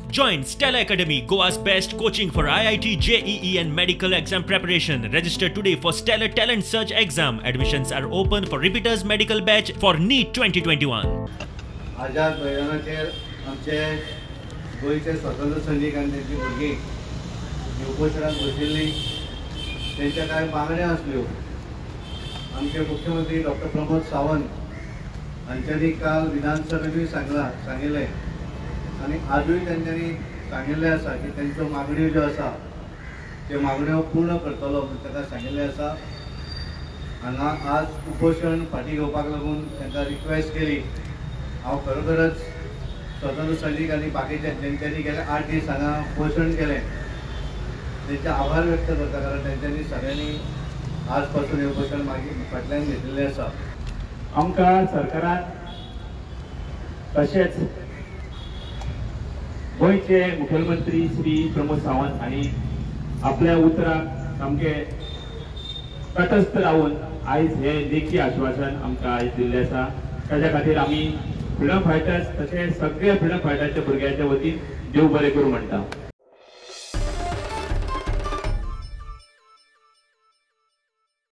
Join Stellar Academy, Goa's best coaching for IIT, JEE and medical exam preparation. Register today for Stellar Talent Search exam. Admissions are open for repeaters medical batch for NEET 2021. आझाद मैदानाचेर आमचे गोंयचे स्वतंत्र सैनीक आनी तेंची भुरगीं उपोशणाक बशिल्लीं. तेंच्या कांय मागण्यो आसल्यो. आमचे मुख्यमंत्री डॉक्टर प्रमोद सावंत हांच्यांनी काल विधानसभेनूय सांगिल्लें आनी आजूय तेंच्यांनी सांगिल्लें आसा की तेंच्यो मागण्यो ज्यो आसा त्यो मागण्यो पूर्ण करतलो म्हूण ताका सांगिल्लें आसा. हांगा आज उपोशण फाटीं घेवपाक लागून तांकां रिक्वेस्ट केली. हांव खरोखरच स्वतंत्र सैनीक आनी बाकीचे तेंच्यांनी गेले 8 दीस हांगा उपोशण केलें तेंचे आभार व्यक्त करता, कारण तेंच्यांनी सगळ्यांनी आज पासून हे उपोशण मागीर फाटल्यान घेतिल्लें आसा. आमकां सरकारान तशेंच गोंयचे मुखेलमंत्री श्री प्रमोद सावंत हांणी आपल्या उतराक सामकें तटस्थ रावन आयज हे लेखी आश्वासन आमकां आयज दिल्लें आसा. ताच्या खातीर आमी फ्रिडम फायटर्स तशें सगळे फ्रिडम फायटर्सच्या भुरग्यांच्या वतीन देव बरें करूं म्हणटा.